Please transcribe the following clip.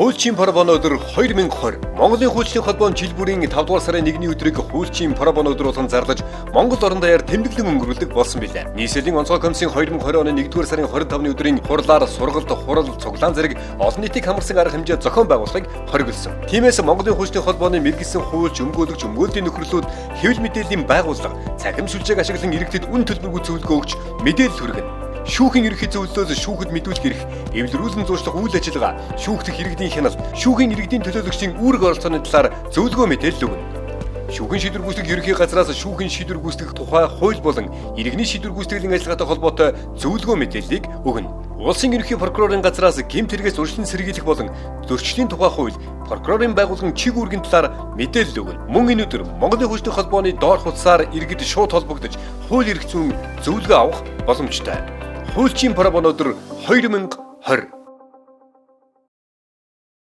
Хуульчийн pro bono өдөр 2020. Монголын хуульчдын холбоон жил бүрийн 5 дугаар сарын 1-ний өдрийг хуульчийн pro bono өдөр болгон зарлаж Монгол орон даяар тэмдэглэн өнгөрүүлдэг болсон билээ. Нийслэлийн онцгой комиссийн 2020 оны 1-р сарын 25-ны өдрийн хурлаар сургалт, хурал, цуглаан зэрэг олон нийтийг хамарсан арга хэмжээ зохион байгуулахыг хориглосон. Тиймээс Монголын хуульчдын холбооны мэргэсэн хуульч, өмгөөлөгч, өмгөөллийн нөхөрлүүд, хэвлэл мэдээллийн байгууллага, цахим сүлжээг ашиглан иргэдэд үн төлбөргүй зөвлөгөө өгч мэдээлэл хүргэнэ. Шүүхийн ерөнхий зөвлөлөөс шүүхэд мэдүүлэх эрх, эвлэрүүлэн зуушлах үйл ажиллагаа, шүүх дэх иргэдийн хяналт, шүүхийн иргэдийн төлөөлөгчдийн үүрэг оролцооны талаар зөвлөгөө мэдээлэл өгнө. Шүүхийн шийдвэр гүйцэтгэх ерөнхий газраас шүүхийн шийдвэр гүйцэтгэх тухай хууль болон иргэний шийдвэр гүйцэтгэлийн ажиллагаатай холбоотой зөвлөгөө мэдээллийг өгнө. Улсын ерөнхий прокурорын газраас гэмт хэрэгээс урьдчилан сэргийлэх болон зөрчлийн тухай хууль, прокурорын байгууллагын чиг үүргийн талаар мэдээлэл өгнө. Мөн энэ өдөр Монголын хуульчдын холбооны доор хуудсаар иргэд шууд холбогдож хууль эрх зүйн зөвлөгөө авах боломжтой. Хуульчийн pro bono өдөр 2020.